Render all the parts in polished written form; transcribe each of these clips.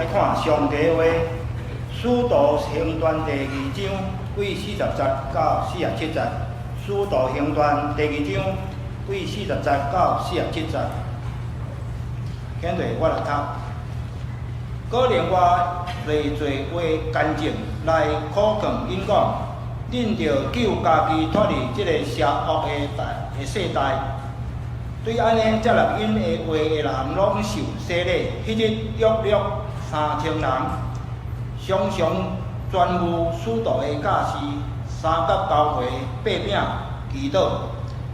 來看上帝話，使徒行傳第二章，對40節到47節。使徒行傳第二章，對40節到47節。現在我來讀。閣另外濟濟話乾淨來苦勸𪜶講，恁著救家己脫離這个邪惡的代的世代。對按呢接納𪜶的話的人，攏受洗禮。彼日約略3000人，常常傳授使徒的教示，相佮交會擘餅祈禱，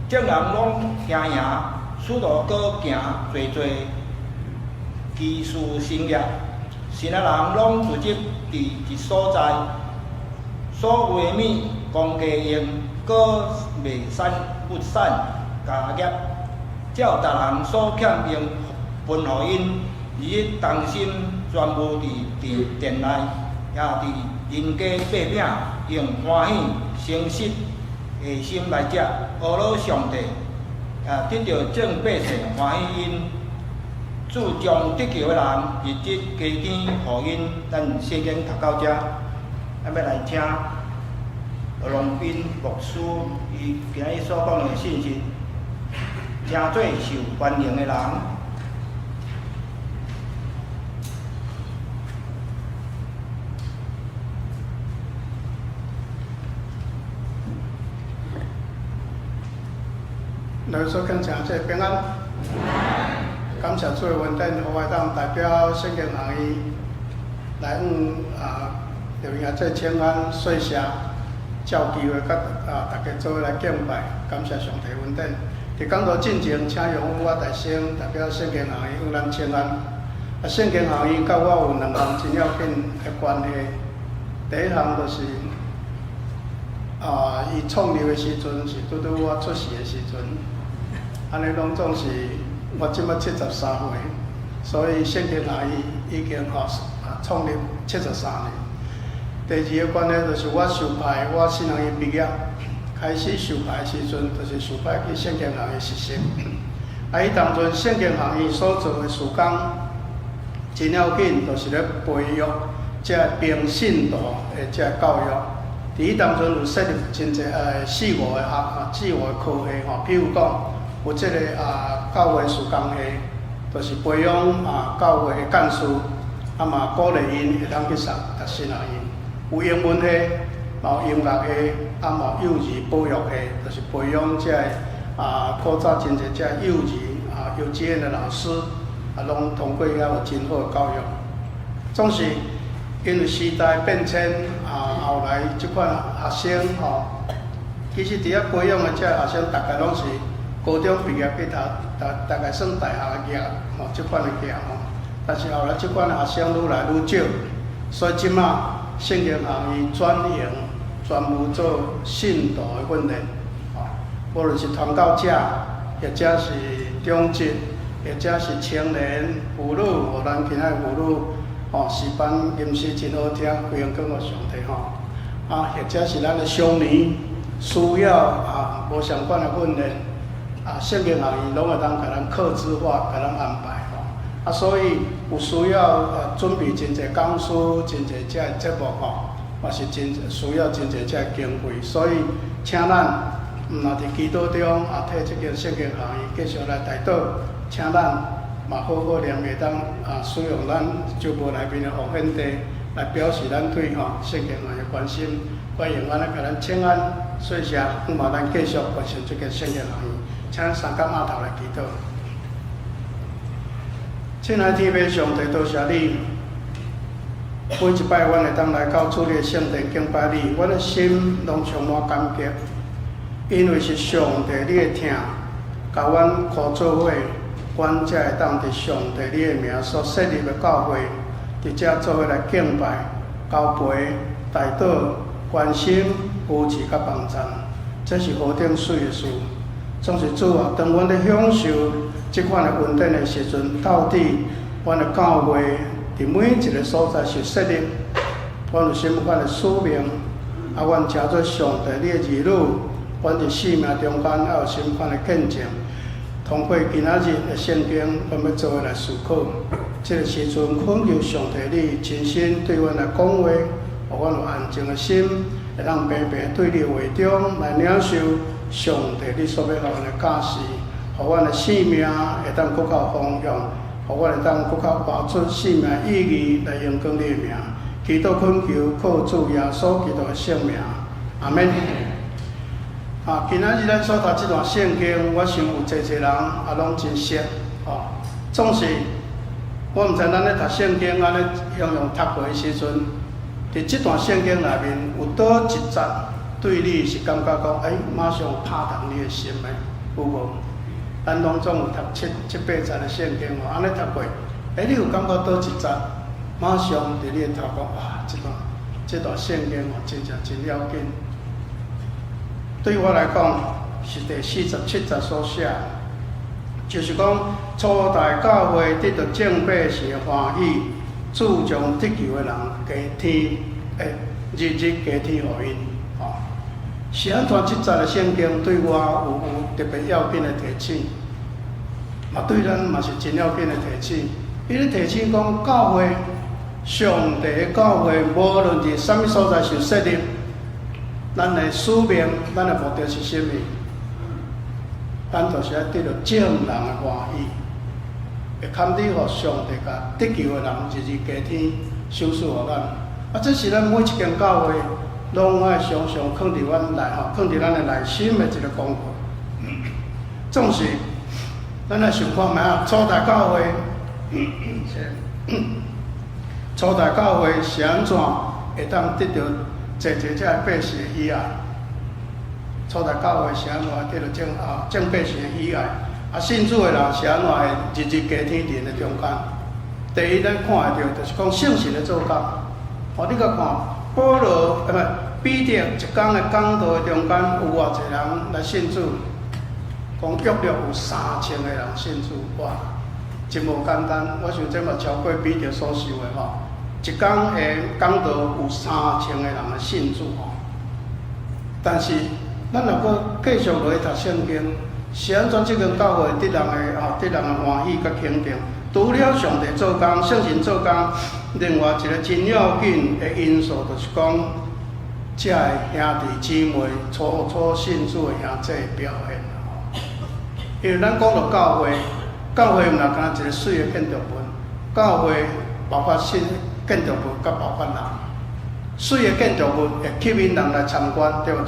眾人攏驚惶，使徒閣行濟濟奇事神蹟，信的人攏聚集佇一所在，所有的物公家用，閣袂散物產家業，照逐人所欠用分予𪜶，日日同心專務佇殿殿內，也佇人家擘餅，用歡喜誠實的心來食，阿羅上帝，也得著眾百姓歡喜𪜶。主將得救的人日日加添予𪜶。咱聖經讀到遮，咱欲來聽羅龍斌牧師伊今日所講的信息，成做受歡迎的人。來所敬請這平安，感謝主的恩典，予我會當代表聖經學院來向劉英這請安說謝，照機會佮大家做伙來敬拜，感謝上帝恩典。佇講道進前，請容許我代先代表聖經學院向咱請安。聖經學院佮我有兩項真要緊的關係。第一項就是，伊創立的時陣是拄拄我出世的時陣，按呢攏總是我這擺73歲，所以聖經學院已經吼創立73年。第二个關係就是我受派，我新學院畢業，開始受派的時陣，就是受派去聖經學院實習。彼當陣聖經學院所做的事工，真要緊，就是咧培育這平信徒的這教育。佇彼當陣有設立真濟四五个學四五个科系吼，比如講有這个教會事工系，就是培養教會的幹事，嘛鼓勵𪜶會當去上讀神學院。有英文系，嘛有音樂系，嘛有幼兒保育系，就是培養這个古早真濟這幼兒幼稚園的老師，攏通過遐有真好的教育。總是因為時代變遷，後來這款學生吼，其實佇遐培養的這學生，大概攏是高中畢業去讀，大概算大學業吼，這款的業吼。但是後來這款的學生愈來愈少，所以這馬聖經學院轉型，專門做信徒的訓練，吼，無論是傳教者，或者是長執，或者是青年婦女，予咱今仔婦女，吼，詩班吟詩真好聽，歸榮過予上帝吼。或者是咱的少年需要無相款的訓練，聖經學院攏會當共咱客製化，共咱安排吼。所以有需要準備真濟講師，真濟這个節目吼，嘛是真需要真濟這个經費，所以請咱毋若佇祈禱中替這間聖經學院繼續來代禱，請咱嘛好好念會當使用咱周報內面的奉獻地來表示咱對吼聖經學院的關心。歡迎按呢共咱請安，說謝，嘛咱繼續完成這間聖經學院，請咱三甲碼頭來祈禱。親愛天父上帝，多謝你，每一擺阮會當來到主你的聖殿敬拜你，阮的心攏充滿感激，因為是上帝你的疼，共阮苦做伙，阮才會當佇上帝你的名所設立的教會，佇遮做伙來敬拜、交陪、代禱、關心、扶持佮幫贊，這是何等媠的事！總是主啊，當阮咧享受這款的恩典的時陣，到底阮的教會佇每一个所在是設立，阮有啥物款的使命？阮成做上帝你的兒女，阮佇生命中間猶有啥物款的見證？通過今仔日的聖經，阮欲做伙來思考。這个時陣懇求上帝你親身對阮來講話，予阮有安靜的心，會當平平對你的話中來領受上帝你所欲予阮的教示，予阮的生命會當閣較有方向，予阮會當閣較活出生命意義來榮光你的名。祈禱懇求靠主耶穌基督的聖名，阿們。啊，今仔日咱所讀這段聖經，我想有濟濟人也攏真熟，吼。總是我毋知咱咧讀聖經按呢形容讀過的時陣，佇這段聖經內面有佗一節對你是感覺講，欸，馬上拍動你的心的，有無？咱攏總有讀七七八節的聖經吼，按呢讀過，欸，你有感覺佗一節，馬上佇你的頭講，哇，這段聖經吼，真正真要緊。對我來講，是第四十七節所寫，就是講初代教會得到眾百姓的歡喜，主將得救的人加添，欸，日日加添予𪜶。吼，是按怎這節的聖經對我有特別要緊的提醒，嘛對咱嘛是真要緊的提醒。伊咧提醒講，教會，上帝的教會，無論佇啥物所在受設立，咱的使命，咱的目的是啥物？咱就是愛得著眾人的歡喜，會堪得予上帝共得救的人日日加添，賞賜予咱。啊，這是咱每一間教會攏愛常常囥佇阮內吼，囥佇咱的內心的一个功課。總是，咱來想看覓啊？初代教會是按怎會當得著濟濟這个百姓的喜愛？初代教會是按怎得著眾百姓的喜愛？啊，信主的人是按怎會日日加添佇𪜶的中間？第一，咱看會著就是講聖神的做工。哦，你共看保羅，啊，毋彼得一工的講道的中間，有偌濟人來信主？講約略有3000個人信主，哇，真無簡單。我想這嘛超過彼得所受的吼。一工的講道有三千個人來信主吼。但是咱若閣繼續落去讀聖經，是按怎這間教會得人的吼，得人的歡喜佮肯定？除了上帝做工、聖神做工，另外一個真要緊的因素就是講，這个兄弟姊妹初初信主的兄弟表現。因為咱講著教會，教會毋若干焦一个媠的建築物，教會包括新建築物，佮包括人。媠的建築物會吸引人來參觀，對無？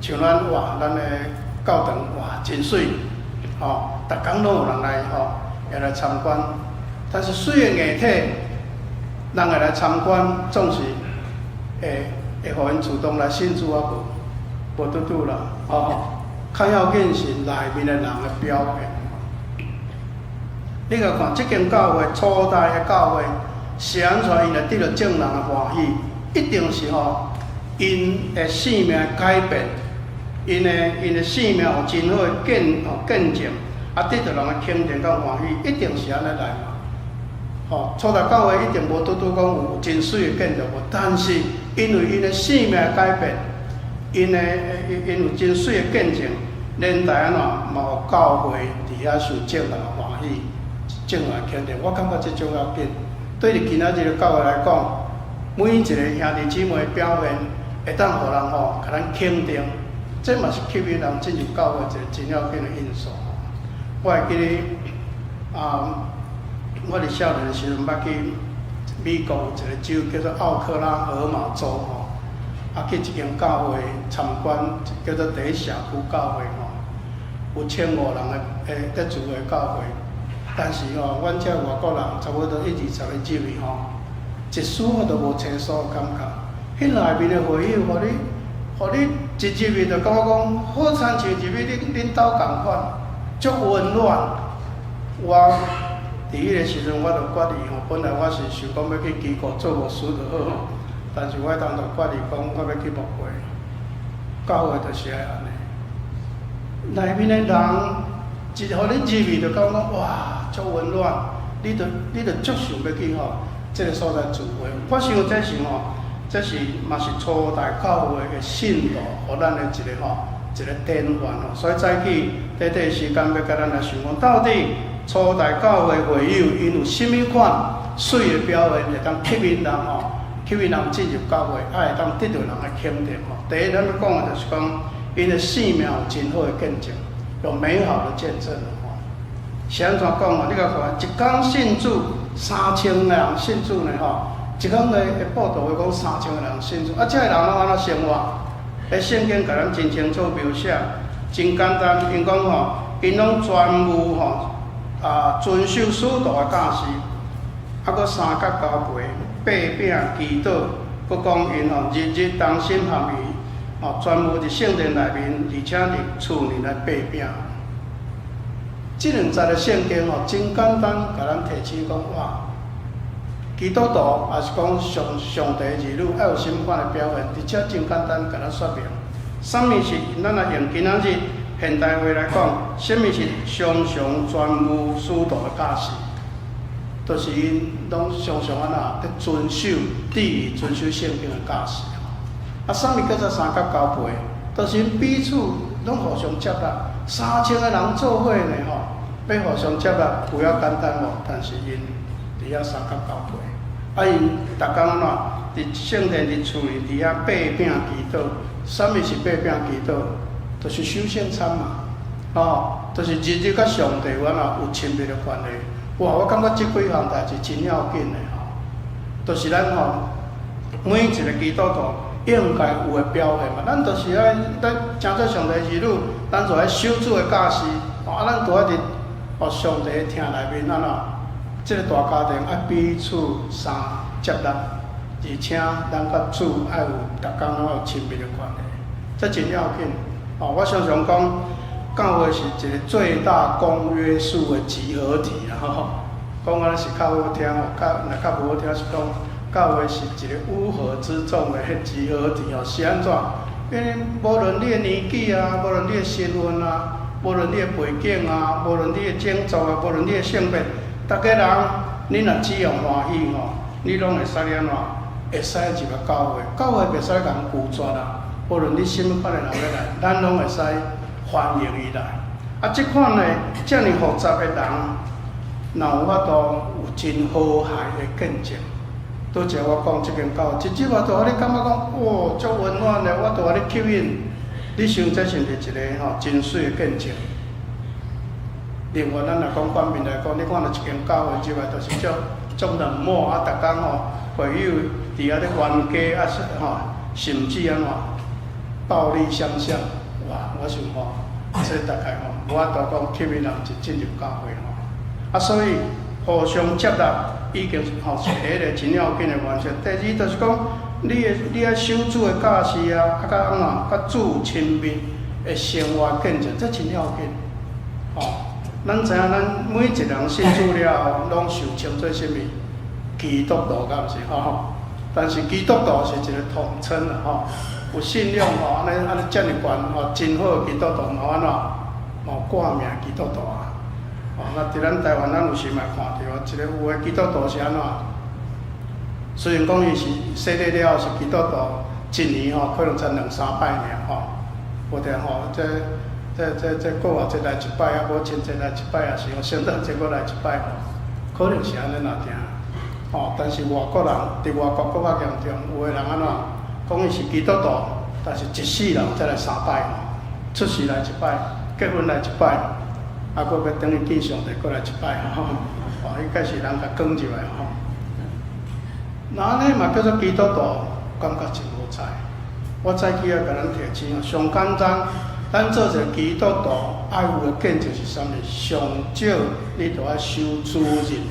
像咱哇，咱的教堂哇，真媠，吼，逐工攏有人來吼，會來參觀。但是媠的硬體，人會來參觀，總是會予𪜶主動來信主啊無？無拄拄啦，吼。較要緊是內面的人的表現。你共看，這間教會初代的教會是按怎𪜶會得著眾人的歡喜？一定是吼，𪜶的生命改變，𪜶的生命有真好的見證，啊，得著人的肯定佮歡喜，一定是按呢來嘛。吼，初代教會一定無拄拄講有真媠的建築物，但是因為𪜶的生命改變，𪜶有真媠的見證，連帶按怎嘛予教會佇遐受眾人的歡喜，眾人肯定。我感覺這足要緊。對佇今仔日的教會來講，每一个兄弟姊妹的表現，會當予人吼共咱肯定，這嘛是吸引人進入教會一个真要緊的因素。我會記得啊，我佇少年的時陣，捌去美國有一个州叫做奧克拉荷馬州吼，啊去一間教會參觀，叫做第一社區教會吼，有1500人的咧聚會教會，但是吼，阮這外國人差不多一二十个入去吼，一絲我都無清楚的感覺。彼內面的會友，予你一入去就感覺講，好親像入去恁兜仝款，足溫暖。我佇彼个時陣，我就決意吼，本來我是想講欲去機構做牧師就好，但是我彼當就決意講，我欲去牧會。教會就是愛按呢，內面的人一予你入去就感覺哇，足溫暖，你就足想欲去吼，這个所在聚會。我想這是吼，這是嘛是初代教會的信徒，予咱的一个吼，一個典範吼。所以早起短短時間欲共咱來想講，到底初代教會會友𪜶有啥物款媠的表現，會當吸引人吼，吸引人進入教會，啊會當得著人的肯定吼。第一，咱講的就是講，𪜶的生命有真好的見證，有美好的見證吼。是按怎講啊？你共看，一工信主3000人信主呢吼，一工的報道會講三千個人信主，啊，這个人攏按怎生活？彼聖經共咱真清楚描寫，真簡單，𪜶講吼，𪜶攏全部吼啊遵守使徒的教示，啊，閣相佮交陪、擘餅、祈禱，閣講𪜶吼日日同心合意，吼全部佇聖殿內面，而且佇厝裡來擘餅。這兩節的聖經吼，真簡單，共咱提醒講哇，基督徒抑是講上上帝兒女愛有啥物款的表現，佇遮真簡單共咱說明。啥物是咱若用今仔日現代話來講，啥物是常常全部使徒的教示，就是𪜶攏常常按怎佇遵守、致意遵守聖經的教示。啊，啥物叫做相佮交陪？就是𪜶彼此攏互相接納，3000個人做伙呢吼，欲互相接納有遐簡單無？但是𪜶佇遐相佮交陪，啊，𪜶逐工按怎？佇聖殿佇厝裡佇遐擘餅祈禱。啥物是擘餅祈禱？就是守聖餐嘛，哦，就是日日佮上帝有按怎有親密的關係。哇，我感覺這幾項代誌真要緊的吼，就是咱吼每一個基督徒應該有的表現嘛。咱就是愛咱成做上帝兒女，咱就愛守主的教示，啊，咱就愛佇哦上帝的廳內面按怎？這個大家庭愛彼此相接納，而且咱佮主愛有逐工攏有親密的關係，這真要緊。哦，我常常講，教會是一個最大公約數的集合體啦。吼，講按呢是較好聽吼，較若較無好聽是講，教會是一個烏合之眾的集合體吼，是按怎？因為無論你的年紀啊，無論你的身份啊，無論你的背景啊，無論你的種族啊，無論你的性別，逐个人，你若只要歡喜吼，你攏會使按怎？會使入來教會，教會袂使共拒絕啦。無論你啥物款的人欲來，咱攏會使歡迎伊來。啊，這款的遮爾複雜的人，若有法度有真和諧的見證。拄才我講這間教會，一入來就予你感覺講，哇，足溫暖的，我就予你吸引。你想這是毋是一個吼真媠的見證？另外，咱若講反面來講，你看著一間教會入來，就是足足冷漠啊，逐工吼會友佇遐咧冤家啊，吼，甚至按怎暴力相向，哇！我想吼，這大概吼無法度講吸引人一進入教會吼。啊，所以互相接納已經吼是第一個真要緊的原則。第二就是講，你愛守主的教示啊，啊，佮按怎，佮主親密的生活見證，這真要緊。吼，咱知影，咱每一個人信主了後，攏受稱做啥物？基督徒，敢毋是吼？但是基督徒是一個統稱啦，吼。有信仰吼，按呢按呢遮爾懸吼，真好的基督徒嘛按怎？嘛有掛名基督徒啊。吼，那佇咱台灣，咱有時嘛看著啊，一個有的基督徒是按怎？雖然講伊是洗禮了後是基督徒，一年吼可能才兩三擺爾吼，無定吼，這這過偌濟來一擺啊，無春節來一擺，抑是吼聖誕節閣來一擺吼，可能是按呢爾定。吼，但是外國人佇外國閣較嚴重，有的人按怎？講伊是基督徒，但是一世人才來三擺吼，出世來一擺，結婚來一擺，啊，閣欲轉去見上帝，閣來一擺吼，哦，應該是人共捲入來吼。那按呢嘛叫做基督徒，感覺真無彩。我早起仔共咱提醒，上簡單，咱做一個基督徒愛有的見證是啥物？上少你著愛守主日。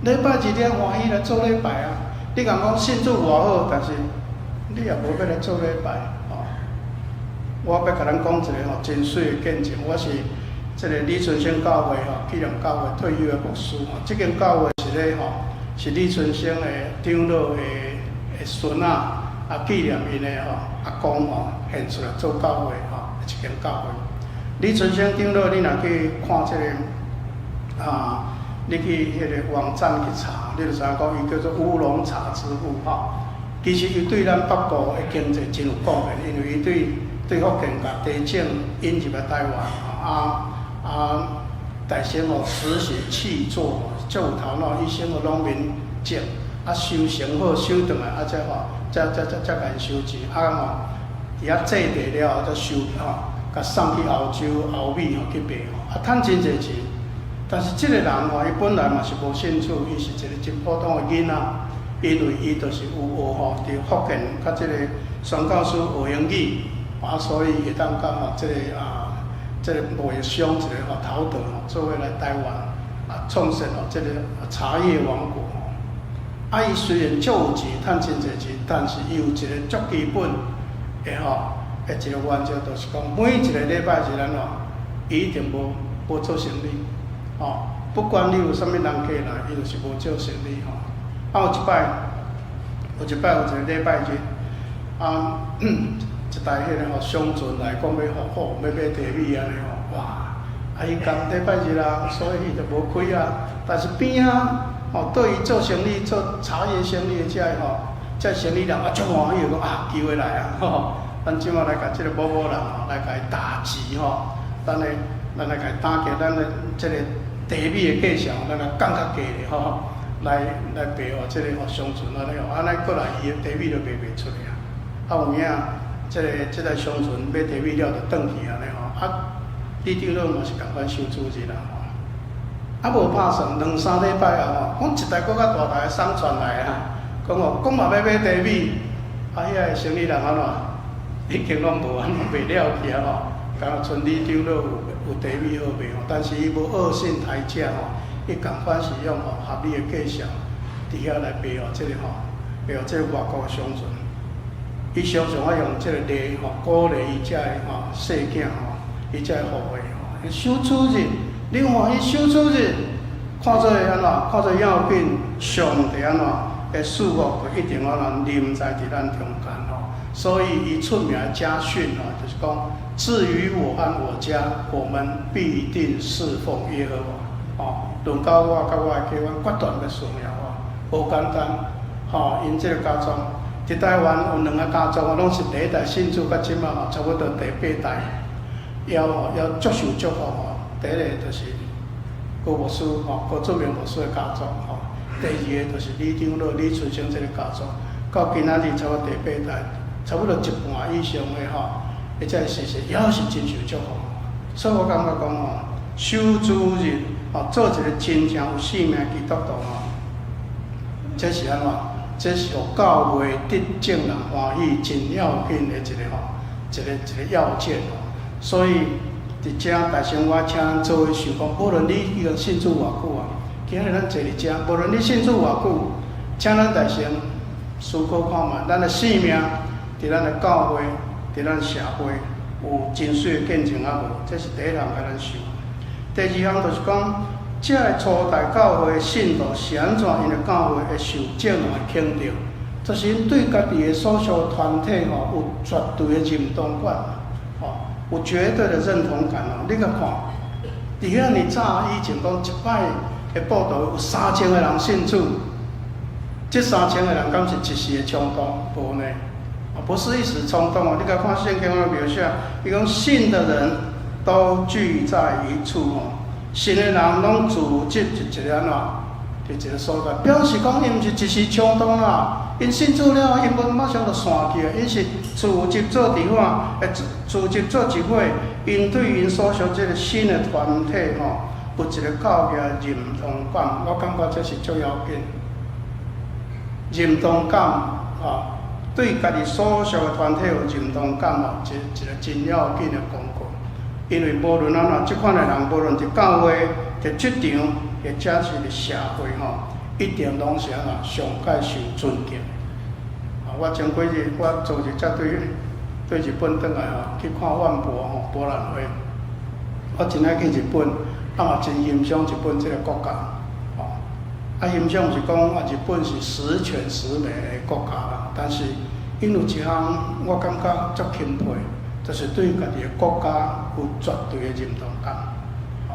禮拜日你愛歡喜來做禮拜啊！你共講信主偌好，但是你也無欲來做禮拜，吼。我欲共咱講一個吼真媠的見證，我是這個李春生教會吼紀念教會退休的牧師吼。這間教會是咧吼，是李春生的長老的孫仔，啊紀念𪜶的吼阿公吼獻出來做教會吼一間教會。李春生長老，你若去看這個啊，你去彼個網站去查，你就知影講伊叫做烏龍茶之父吼。其實伊對咱北部的經濟真有貢獻，因為伊對福建共茶種引入來台灣，啊啊，大乘吼實行契作，足有頭腦，伊先予農民種，啊收成好收轉來，啊才吼，才才才才共𪜶收錢，啊吼，佇遐種地了後，才收吼，共送去歐洲、歐美吼去賣吼，啊趁真濟錢。但是這个人吼，伊本來嘛是無信主，伊是一個真普通的囡仔，因為伊就是有學吼，佇福建佮這個宣教師學英語，啊，所以會當佮吼這個啊，這個貿易商一個吼陶德吼，做伙來台灣啊，創設吼這個茶葉王國吼。啊，伊雖然足有錢，趁真濟錢，但是伊有一個足基本的吼，的一個原則，就是講每一個禮拜日按怎，伊一定無無做生理。吼，不管你有啥物人客來，伊就是無做生理吼。啊，有一擺，有一擺有一個禮拜日，啊，一台彼個吼商船來講欲吼吼欲買茶米按呢吼，哇！啊，伊仝禮拜日啊，所以伊就無開啊。但是邊仔吼，對伊做生意、做茶葉生意的這個吼，這個生意人啊，足歡喜，講啊，機會來啊，吼！咱這馬來共這個某某人吼，來共伊打擊吼，咱來咱來共伊打擊，咱的這個茶米的價錢，咱來降較低咧吼，來來賣予這個予商船按呢吼，按呢過來伊的茶米就賣袂出去啊。啊有影，這個這台商船買茶米了就轉去按呢吼，啊，李長老嘛是仝款守主日啦吼。啊無拍算，兩三禮拜後吼，講一台閣較大台的商船來啊，講哦，講嘛欲買茶米，啊遐个生意人按怎，已經攏無按怎賣了去啊吼，敢若賰李長老有有茶米好賣吼，但是伊無惡性抬價吼，伊仝款是用吼合理的價錢，佇遐來賣予這個吼，賣予這個外國的商船。伊常常愛用這個禮吼，鼓勵伊遮的吼細囝吼，伊才會予貨吼。守主日，你看伊守主日，看做按怎？看做要緊，上帝按怎？的賜福就一定按怎臨在佇咱中間吼。所以伊出名的家訓吼，就是講：至於我和我家，我們必定侍奉耶和華。吼，輪到我佮我的家，阮決斷欲侍奉耶和華，無簡單。吼，𪜶這個家族佇台灣有兩个家族，攏是第一代信主，到這馬吼，差不多第八代，猶吼猶足受祝福吼。第一個就是高牧師吼，高祖明牧師的家族吼。第二個就是李長老李春生這個家族，到今仔日差不多第八代，差不多一半以上的吼，會這個事實，猶是真受祝福。所以我感覺講吼，守主日吼，做一個真正有生命基督徒吼，這是按怎？這是予教會得眾人歡喜真要緊的一個吼，一個一個要件吼。所以佇遮大聲我請咱做伙想講，無論你已經信主偌久啊，今日咱坐佇遮，無論你信主偌久，請咱大聲思考看覓，咱的生命佇咱的教會、佇咱社會有真媠的見證啊無？這是第一項共咱想。第二項就是講，這个初代教會的信徒是按怎？𪜶的教會會受眾人的肯定，就是𪜶對家己的所屬團體吼有絕對的認同感，吼有絕對的認同感哦。你共看，佇遐爾早以前講一擺的佈道有3000個人信主，這三千個人敢是一時的衝動？無呢，不是一時衝動哦。你共看聖經的描寫，伊講信的人都聚在一處吼。信的人攏聚集佇一個按怎？佇一個所在，表示講𪜶毋是一時衝動啦。𪜶信主了後，𪜶無馬上就散去啊。𪜶是聚集做佇遐，會聚集做一伙。𪜶對𪜶所屬這個新的團體吼，有一個教義認同感。我感覺這是足要緊。認同感吼，對家己所屬的團體有認同感吼，一一個真要緊的功課。因為無論按怎，這款的人，無論佇教會、佇職場，或者是佇社會吼，一定攏是按怎上蓋受尊敬。啊，我前幾日我昨日才對對日本轉來吼，去看萬博吼博覽會。我真愛去日本，啊嘛真欣賞日本這個國家。吼，啊欣賞是講啊，日本是十全十美的國家啦，但是𪜶有一項我感覺足欽佩。就是對家己的國家有絕對的認同感。吼，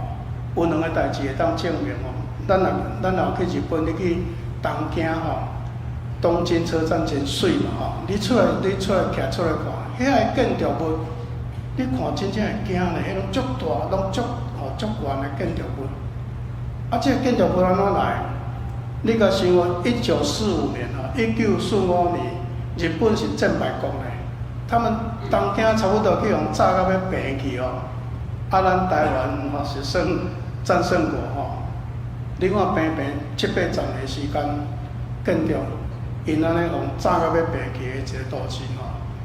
有兩个代誌會當證明哦。咱若咱若有去日本，你去東京吼，東京車站真媠嘛吼。你出來，你出來徛出來看，遐个建築物，你看真正會驚呢，彼攏足大，攏足吼足懸的建築物。啊，這個建築物按怎來？你共想哦，1945年吼，1945年，日本是戰敗國呢，他們東京差不多去予炸到欲平去哦。啊，咱台灣吼是算戰勝國吼。你看平平七八十年時間建築，𪜶按呢予炸到欲平去的一個都市吼，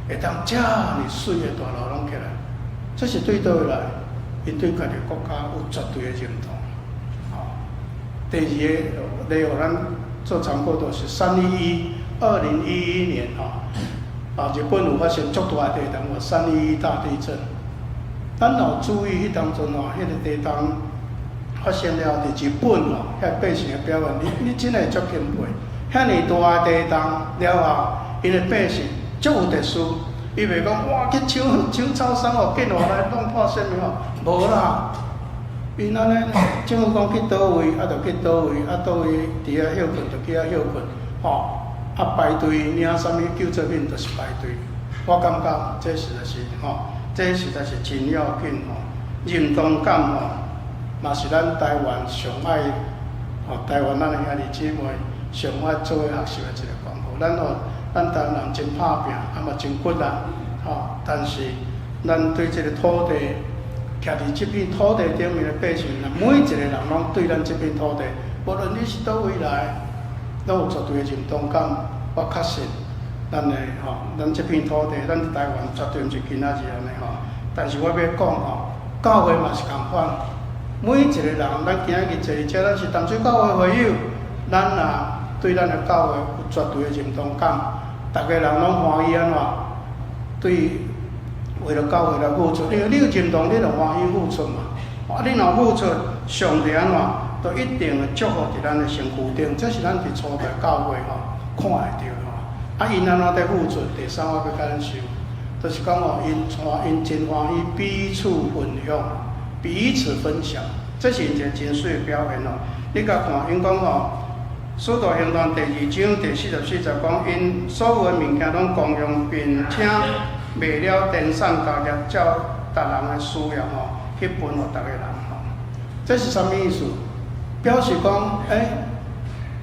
會當遮爾媠的大樓攏起來，這是對佗位來？𪜶對家己國家有絕對的認同。吼，第二個例予咱做參考，就是311，2011年吼，啊，日本有發生足大的地動，有三一一大地震。咱若有注意彼當陣吼，彼個地動發生了佇日本吼，遐百姓的表現，你真會足欽佩。遐爾大的地動了後，𪜶的百姓足有秩序，伊袂講哇去搶搶草叢哦，緊活來弄破啥物吼，無啦。𪜶按呢，政府講去佗位，啊就去佗位，啊佗位佇遐歇睏就去遐歇睏，吼，啊排隊領啥物救濟品就是排隊。我感覺這實在是吼，這實在是真要緊吼，認同感吼，嘛是咱台灣上愛吼，台灣咱的兄弟姊妹上愛做伙學習的一個功課。咱吼，咱台灣人真拍拚，啊嘛真骨力，吼，但是咱對這個土地，徛佇這片土地頂面的百姓，每一個人攏對咱這片土地，無論你是佗位來，攏有絕對的認同感。我確信，咱的吼，咱這片土地，咱台灣絕對毋是今仔日按呢吼。但是我欲講吼，教會嘛是仝款，每一個人，咱今仔日坐佇遮，咱是淡水教會會友，咱若對咱的教會有絕對的認同感，逐个人攏歡喜按怎？對，為了教會來付出，因為你有認同，你就歡喜付出嘛。啊，你若付出，上帝按怎？都一定會祝福佇咱的身軀頂，這是咱佇初代教會吼看會著吼。啊，𪜶按怎佇付出？第三我欲共咱想，就是講哦，𪜶真歡喜彼此分享，彼此分享，這是一個真媠的表現哦。你共看，𪜶講吼，使徒行傳第二章第44節講，𪜶所有的物件攏公用，並且賣了田產家業，照逐人的需要吼去分予逐个人吼。這是啥物意思？表示講，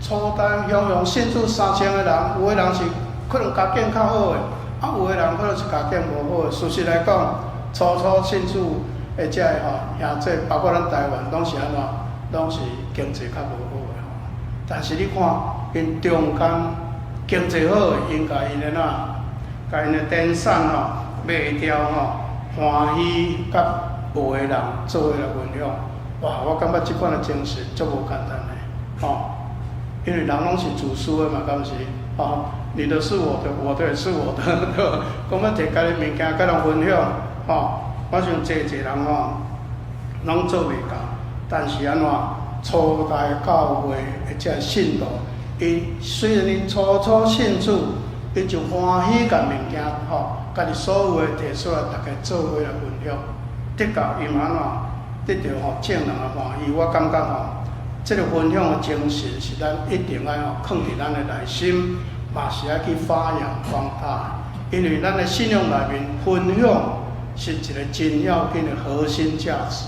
初代雄雄信主3000個人，有的人是可能家境較好的，啊，有的人可能是家境無好的。事實來講，初初信主的這个吼兄弟，包括咱台灣，攏是按怎？攏是經濟較無好的吼。但是你看，𪜶中間經濟好的，𪜶共𪜶的哪，共𪜶的田產吼賣掉吼，歡喜佮無的人做伙來分享。哇！我感覺這款的精神足無簡單的，吼，因為人攏是自私的嘛，敢毋是？吼，你的是我的，我的也是我的，對無？講欲摕家己物件佮人分享，吼，我想濟濟人吼，攏做袂到。但是按怎？初代教會的這信徒，𪜶雖然𪜶初初信主，𪜶就歡喜共物件吼，家己所有的摕出來，逐家做伙來分享，得到伊嘛按怎？得著吼眾人的歡喜。我感覺吼，這個分享的精神是咱一定愛吼囥佇咱的內心，嘛是愛去發揚光大。因為咱的信仰內面，分享是一個真要緊的核心價值。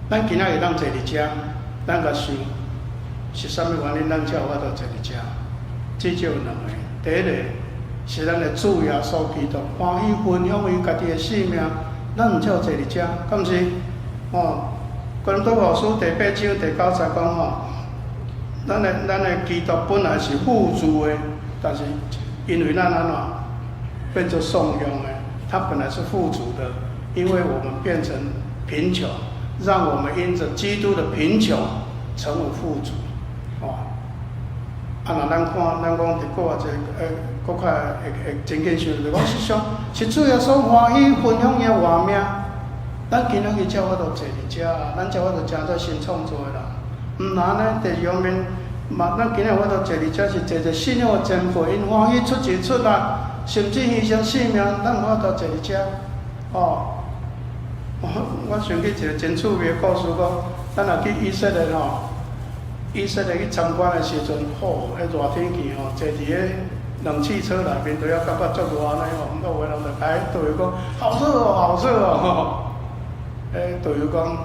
咱今仔日當坐佇遮，咱共想是啥物原因，咱才有法度坐佇遮？至少有兩個，第一個是咱的主耶穌基督歡喜分享伊家己的性命，咱才有坐佇遮，敢毋是？哦，哥林多後書第八章第九節講吼，咱的基督本來是富足的，但是因為咱按怎變做送養的，他本來是富足的，因為我們變成貧窮，讓我們因着基督的貧窮成為富足。哦，啊，若咱看，咱講佇國外一個，閣較會真緊想，就講是上是主耶穌歡喜分享伊的活命。咱今仔日才有法度坐佇遮，咱才有法度成做新創造的人。毋但呢，第二方面，嘛，咱今仔有法度坐佇遮是坐佇信仰的前輩，𪜶歡喜出錢出力，甚至犧牲性命，咱有法度坐佇遮。哦，我想起一個真趣味的故事，講咱若去以色列吼，以色列去參觀的時陣，吼，彼熱天氣吼，坐佇彼冷氣車內面都猶感覺足熱呢吼，毋過有的人就共導遊講，好熱哦，好熱哦，吼。彼導遊講，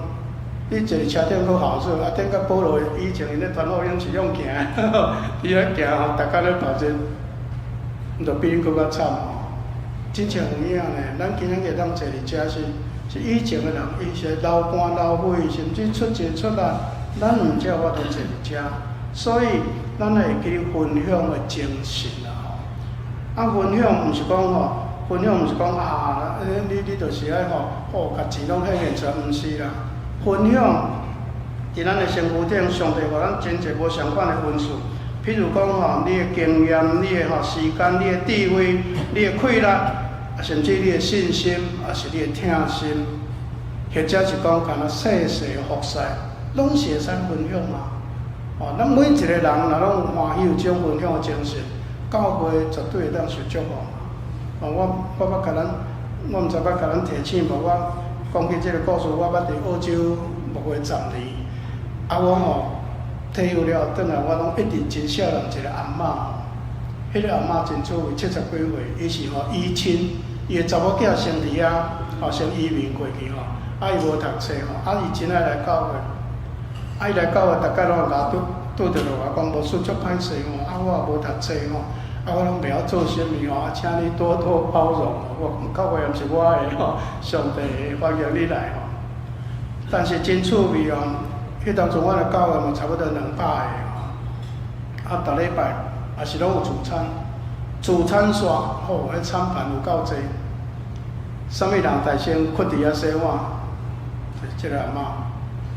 你坐車頂閣好耍，啊頂甲保羅以前𪜶咧傳福音是用行，佇遐行吼，逐工咧跑這，就比恁閣較慘吼。真正有影呢，咱今仔日當坐佇遮是，是以前的人，伊是流汗流血，甚至出錢出力，咱毋才有法度坐佇遮。所以，咱會記分享的精神啦吼。啊，分享毋是講吼，分享毋是講啊，你就是愛吼，哦，共錢攏獻獻出來，毋是啦。分享佇咱的身軀頂，上帝予咱真濟無相仝的恩賜。譬如講吼，你的經驗、你的吼時間、你的智慧、你的氣力，甚至你的信心，抑是你的疼心，或者是講干焦細細的服侍，攏是會使分享啊！哦，咱每一個人若攏有歡喜有這種分享的精神，教會絕對會當受祝福。哦，我捌共咱，我毋知捌共咱提醒無？我講起這個故事，我捌佇澳洲牧會十年，啊，我吼退休了後，轉來我攏一直真惜人一個阿嬤。彼個阿嬤真趣味，七十幾歲，伊是吼依親，伊的查某囝先佇遐，吼先移民過去吼，啊伊無讀冊吼，啊伊真愛來教會，啊伊來教會，逐擺攏會共拄拄著落來講，牧師足歹勢吼，啊我也無讀冊吼，啊我攏袂曉做啥物吼，啊請你多多包容，我講教會毋是我的吼，上帝歡迎你來吼。但是真趣味哦，彼當陣阮的教會嘛差不多200個吼，啊逐禮拜也是攏有聚餐，聚餐煞吼，彼餐盤有夠濟，啥物人大先囥佇遐洗碗？就是這個阿嬤，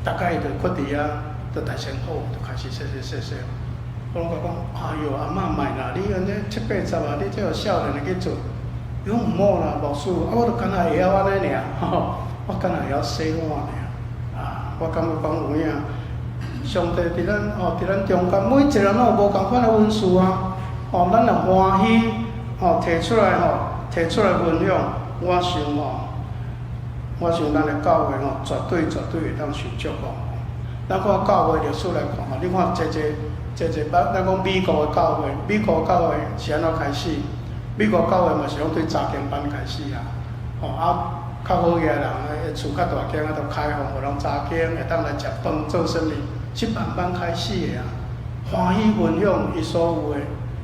逐擺伊就囥佇遐，就大聲好，就開始洗洗洗洗。我攏共講，哎喲，阿嬤莫啦，你按呢七八十啊，你這個少年的去做，伊講毋好啦，牧師，啊我著干焦會曉按呢爾，吼，我干焦會曉洗碗爾。啊，我感覺講有影，上帝佇咱吼，佇咱中間，每一個人攏有無仝款的恩賜啊，吼，咱若歡喜，吼，提出來吼，提出來分享，我想吼，我想咱的教會吼，絕對絕對會當受祝福。咱看教會歷史來看吼，你看濟濟濟濟，咱咱講美國的教會，美國教會是按怎開始？美國教會嘛是攏對查經班開始啊，吼啊。較好額的人，厝較大間啊，就開放，予人查經，會當來食飯做啥物，是慢慢開始的啊。歡喜分享伊所有的，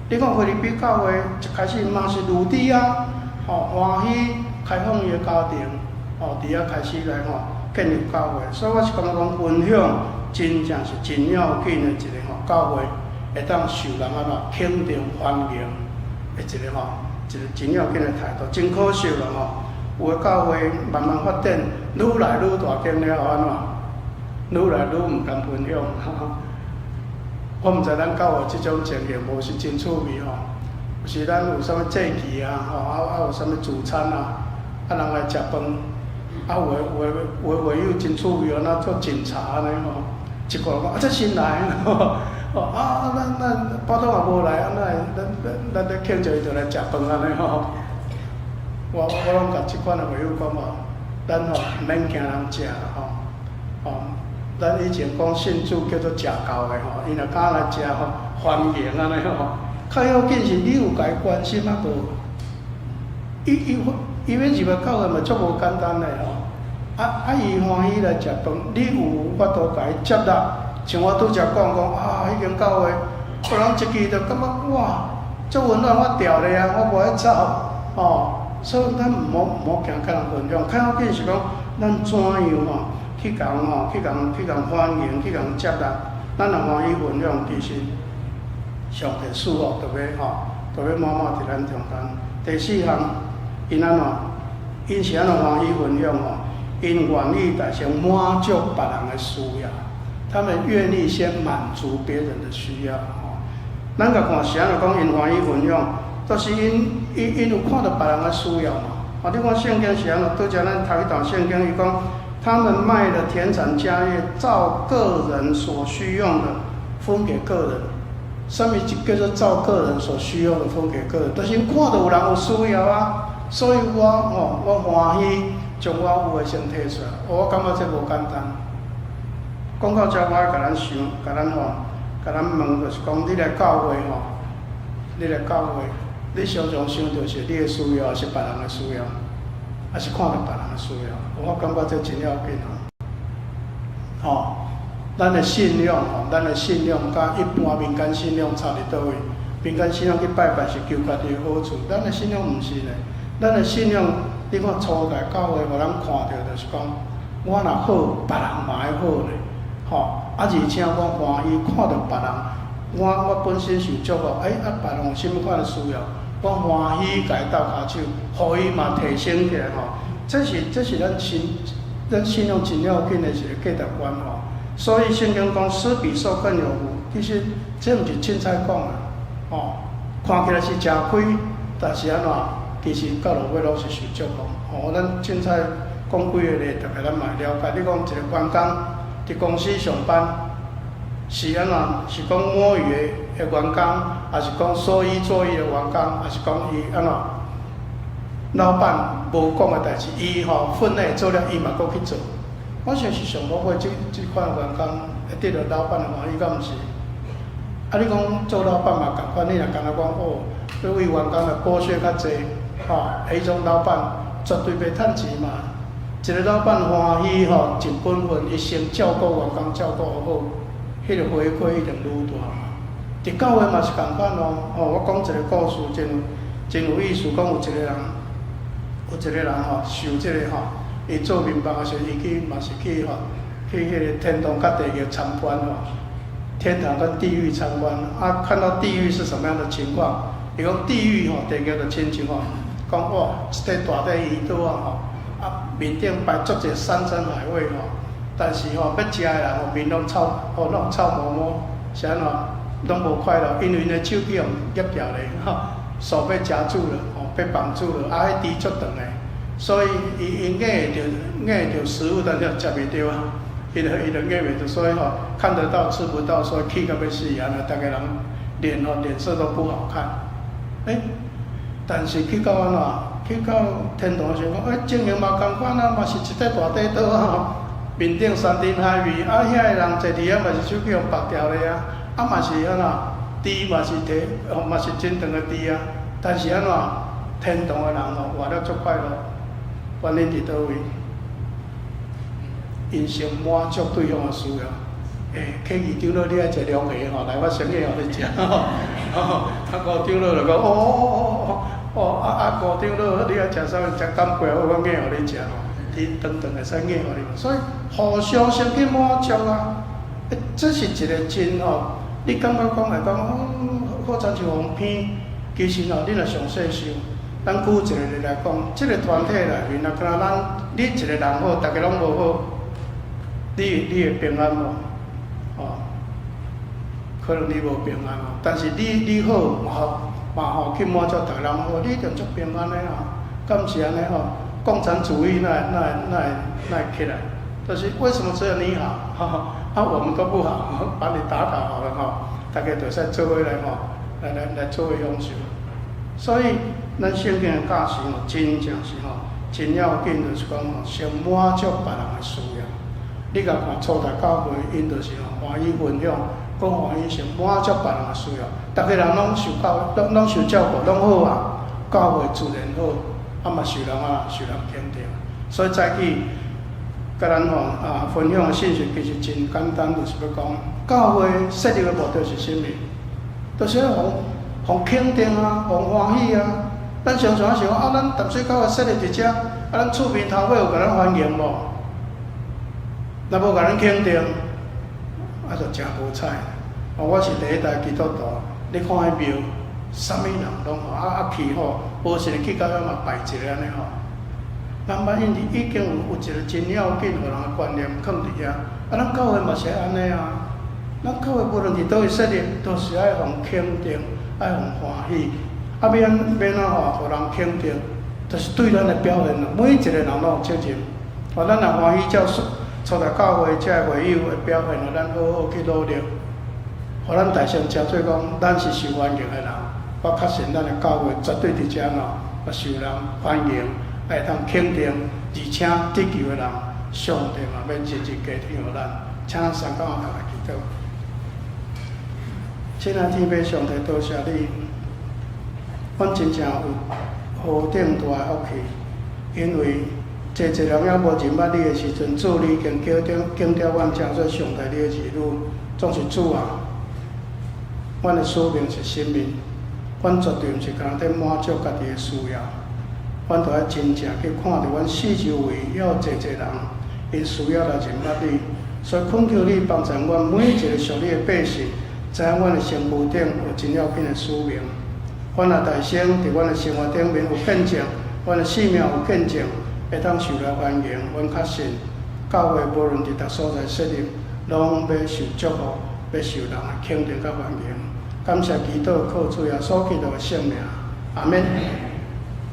你看腓立比教會一開始嘛是呂底亞，吼歡喜開放伊的家庭，吼佇遐開始來吼建立教會，所以我是感覺講分享真正是真要緊的一個吼教會會當受人按怎肯定歡迎的一個吼一個真要緊的態度，真可惜啦吼。有的教會慢慢發展，愈來愈大間了後按怎？愈來愈毋甘分享。我毋知咱教會這種情形無是真趣味吼。有時咱有啥物祭祀啊，吼啊啊有啥物聚餐啊，啊人來食飯，啊有的有的有的會友真趣味哦，若做斟茶按呢吼，一個人講啊這新來，吼啊啊咱咱巴東也無來，啊咱咱咱咱咧慶祝伊就來食飯按呢吼。我我攏共這款的會友講吼，咱吼毋免驚人食吼，吼，咱以前講信主叫做食夠的吼，伊若敢來食吼，歡迎按呢吼。較要緊是你有共伊關心啊無？伊伊伊欲入來教會嘛足無簡單的吼，啊啊伊歡喜來食飯，你有法度共伊接納？像我拄才講講啊，彼間教會，有人一去就感覺哇，足溫暖，我牢咧啊，我無愛走，吼。所以咱毋好毋好驚共人分享，較要緊是講咱怎樣吼去共吼去共去共歡迎，去共接納，咱若歡喜分享，其實上帝賜福就欲吼，就欲滿滿佇咱中間。第四項，𪜶按怎？𪜶是按怎歡喜分享吼？𪜶願意來先滿足別人的需要，他們願意先滿足別人的需要吼。咱共看是按怎講，𪜶歡喜分享。就是𪜶𪜶𪜶有看著別人的需要嘛。啊，你看聖經是按怎？拄才咱讀彼段聖經，伊講他們賣了田產家業，照個人所需用的分給個人。啥物叫做照個人所需用的分給個人？就是𪜶看著有人有需要啊，所以我吼我歡喜將我有的先提出來。我感覺這無簡單。講到這，我愛共咱想，共咱吼，共咱問，就是講你來教會吼，你來教會。你常常想著是你的需要，抑是別人的需要？抑是看著別人的需要？我感覺這真要緊哦。吼，咱的信仰吼，咱的信仰佮一般民間信仰差佇佗位？民間信仰去拜拜是求家己的好處，咱的信仰毋是呢。咱的信仰，你看初代教會，予咱看著就是講，我若好，別人嘛會好咧。吼，啊，而且我歡喜看著別人，我本身受祝福，欸，啊，別人有啥物款的需要，我歡喜共伊鬥跤手，予伊嘛提升起來吼。這是咱信仰真要緊的一個價值觀吼。所以聖經講施比受更有福，其實這毋是凊彩講的，吼，看起來是食虧，但是按怎？其實到落尾攏是受祝福。吼，咱凊彩講幾個例，大家咱嘛會了解。你講一個員工佇公司上班，是按怎？是講摸魚的員工，抑是講說一做一的員工，抑是講伊按怎？老闆無講的代誌，伊吼分內做了，伊嘛閣去做。我想是上好過這款員工會得著老闆的歡喜，敢毋是？啊，你講做老闆嘛仝款，你若敢若講哦，欲為員工來剝削較濟，吼，彼種老闆絕對袂趁錢嘛。一個老闆歡喜吼，盡本分，伊先照顧員工照顧好，彼個回饋一定愈大嘛。佇教會嘛是仝款哦。吼，我講一個故事，真有意思，講有一個人吼，受這個吼，伊做麵包的時陣，伊去嘛是去吼，去彼個天堂佮地獄參觀吼，天堂跟地獄參觀，啊，看到地獄是什麼樣的情況？伊講地獄吼，地獄就親像吼，講哇，一塊大塊魚桌啊吼，啊面頂擺足濟山珍海味吼，但是吼欲食的人吼面攏臭，吼攏臭毛毛，是按怎？攏無快樂，因為𪜶的手去予夾牢咧，吼，手被夾住了，吼，被綁住了，啊，彼豬足長的，所以伊咬著食物，但是食袂著啊，伊就咬袂著，所以吼看得到吃不到，所以氣到欲死按呢，逐个人臉吼臉色都不好看。欸，但是去到按怎？去到天堂時講，欸，情形嘛仝款啊，嘛是一塊大塊桌啊，面頂山珍海味，啊，遐个人坐佇遐嘛是手去予縛牢咧啊，啊嘛是按怎？豬嘛是提，嘛是真長的豬啊，但是按怎？天堂的人吼活了足快樂，原因佇佗位？𪜶先滿足對方的需要。欸，客二長老你愛食龍蝦吼，來我先去予你食。啊，五長老就講，哦哦哦哦，哦啊啊五長老你愛食啥物？食干貝，我硬予你食吼，你長長會使硬予你。所以互相先去滿足啊，欸，這是一個真吼，你感覺講來講，好親像予騙，其實吼，你若詳細想，咱舉一個例來講，這個團體內面若敢若咱你一個人好，逐家攏無好，你會平安無？哦，可能你無平安哦，但是你好嘛吼嘛吼去滿足逐个人好，你一定足平安的吼，敢毋是按呢吼？共產主義哪會起來？就是為什麼只有你好，哈哈，啊我們都不好，把你打倒好了吼，大家就使做伙來吼，來做伙享受。所以咱聖經的教示吼，真正是吼真要緊，就是講吼，先滿足別人的需要。你共看初代教會，𪜶就是吼歡喜分享，閣歡喜先滿足別人的需要。逐个人攏受教，攏受照顧，攏好啊。教會自然好，啊嘛受人啊，受人肯定。所以早起共咱吼啊分享的信息其實真簡單，就是欲講教會設立的目的是啥物？就是欲予肯定啊，予歡喜啊。咱常常想啊，咱淡水教會設立佇遮，啊，咱厝邊頭尾有共咱歡迎無？若無共咱肯定，啊，就誠無彩。哦，我是第一代基督徒，你看彼廟，啥物人攏吼，啊啊去吼，無時去到遐嘛拜一下按呢吼。慢慢𪜶已經有一個真要緊，予人的觀念囥佇遐。啊，咱教會嘛是按呢啊。咱教會無論佇佗位設立，都是愛予肯定，愛予歡喜。啊，欲按怎吼，予人肯定，就是對咱的表現啦。每一個人攏有責任。哦，咱若歡喜照初代教會這个會友的表現，予咱好好去努力，予咱大聲誠做講，咱是受歡迎的人。我確信咱的教會絕對佇遮吼，受人歡迎，會當肯定，而且得救的人，上帝嘛欲日日加添予咱。請咱三工後來祈禱。親愛天父上帝，多謝你，阮真正有何等大的福氣，因為濟濟人猶無認捌你的時陣，主你已經叫點揀著阮成做上帝你的兒女，總是主啊！阮的使命是啥物？阮絕對毋是干焦佇滿足家己的需要，阮著愛真正去看著阮四周圍猶有濟濟人，𪜶需要來認捌你，所以懇求你幫助阮每一个屬你的百姓，知影阮的身軀頂有真要緊的使命。阮若大聲佇阮的生活頂面有見證，阮的生命有見證，會當受來歡迎。阮確信教會無論佇佗所在設立，攏欲受祝福，欲受人的肯定佮歡迎。感謝祈禱，靠主耶穌基督的聖名，阿們。